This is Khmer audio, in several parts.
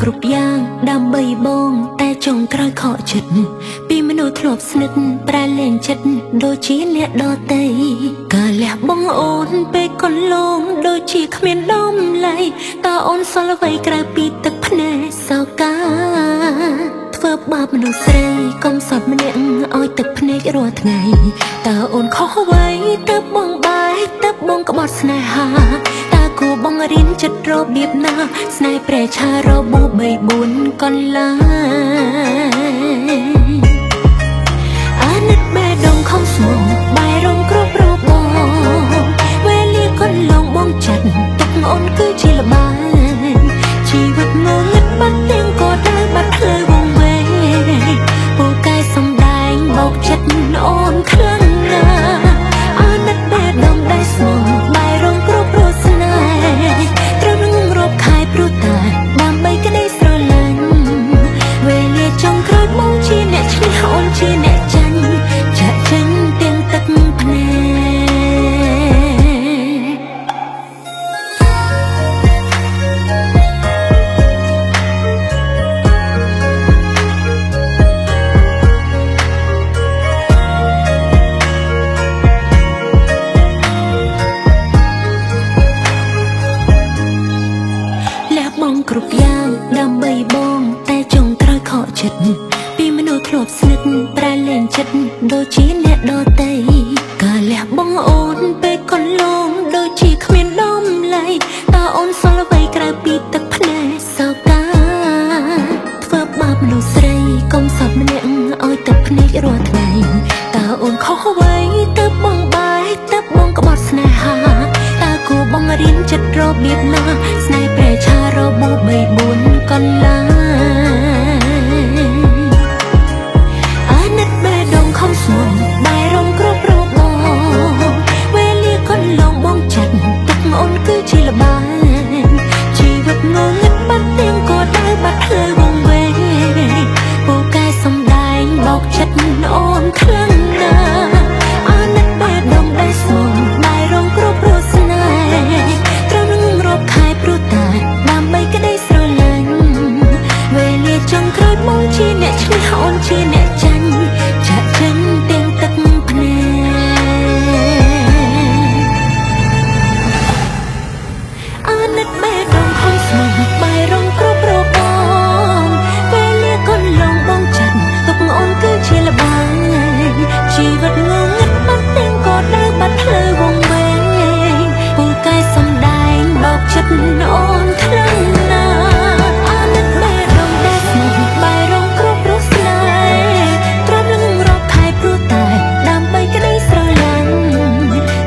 គ្រប់យ៉ាងដើម្បីបងតែចុងក្រោយខកចិត្តពីមនុស្សធ្លាប់ស្និទ្ធប្រែលែងចិត្តដូចជាអ្នកដទៃការលះបង់អូនពេលកន្លងដូចជាគ្មានតម្លៃតើអូនសល់អ្វីក្រៅពីទឹកភ្នែកសោកាធ្វើបាបមនុស្សស្រីកុំសត់ម្នាក់ឲ្យទឹកភ្នែករាល់ថ្ងៃតើអូនខុសអ្វីទៅបងបែកទៅបងក្បត់ស្នេហាតើគួរបងរៀនចិត្តរបៀបណាស្នេហ៍ប្រេឆារបួស3 4កន្លែងអាណិតបេះដូងខំស្មងបែរងគ្រប់របរវេលាកន្លងបងចាត់ទុកអូនគឺជាល្បែងជីវិតងងឹតបាត់ទាំងក៏ដើរបាត់ផ្លូវវងវែងពូកែសំដែងបោកចិត្តអូនខ្លាំងណាស់អាណិតបេះដូងដែលស្មងបែរងគ្រប់រស្នេហ៍ត្រូវនឹងរាប់ខែព្រោះតែដើម្បីក្តីស្រឡាញ់វេលាចុងក្រោយបងជាអ្នកឈ្នះអូនជាអ្នកចាញ់ចាក់ចេញទាំងទឹកភ្នែកគ្រប់យ៉ាងដើម្បីបងតែចុងក្រោយខកចិត្តពីមនុស្សធ្លាប់ស្និទ្ធប្រែលែងចិត្តដូចជាអ្នកដទៃការលះបង់អូនពេលកន្លងដូចជាគ្មានតម្លៃតើអូនសល់អ្វីក្រៅពីទឹកភ្នែកសោកាធ្វើបាបមនុស្សស្រីកុំសត់ម្នាក់ឲ្យទឹកភ្នែករាល់ថ្ងៃតើអូនខុសអ្វីទៅបងបែកទៅបងក្បត់ស្នេហាតើគួរបងរៀនចិត្តរបៀបណាស្នេហ៍ប្រេឆារបួស3 4កន្លែងអាណិតបេះដូងខំស្មងបែរងគ្រប់របរវេលាកន្លងបងចាត់ទុកអូនគឺជាល្បែងជីវិតងងឹតបាត់ទាំងក៏ដើរបាត់ផ្លូវវងវែងពូកែសំដែងបោកចិត្តអូនខ្លាំងណាស់អាណិតបេះដូងដែលស្មងបែរងគ្រប់រស្នេហ៍ត្រូវនឹងរាប់ខែព្រោះតែដើម្បីក្តីស្រឡាញ់វេលាចុងក្រោយបងជាអ្នកឈ្នះអូនជាអ្នកចាញ់ចាក់ចេញទាំងទឹកភ្នែកអាណិតបេះដូងខំស្មងបែរងគ្រប់របរវេលាកន្លងបងចាត់ទុកអូនគឺជាល្បែងជីវិតងងឹតបាត់ទាំងក៏ដើរបាត់ផ្លូវវងវែងពូកែសំដែងបោកចិត្តអូនខ្លាំងណាស់អាណិតបេះដូងដែលស្មងបែរងគ្រប់រស្នេហ៍ទ្រាំនឹងរាប់ខែព្រោះតែដើម្បីក្តីស្រឡាញ់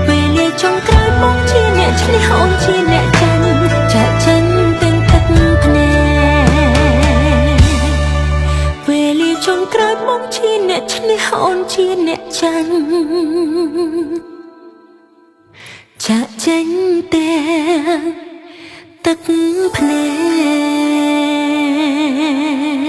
វេលាចុងក្រោយបងជាអ្នកឈ្នះអូនជាអ្នកចាញ់ចាក់ចេញទាំងទឹកភ្នែកវេលាចុងក្រោយបងជាអ្នកឈ្នះអូនជាអ្នកចាញ់ចាក់ចេញទាំងទឹកភ្នែក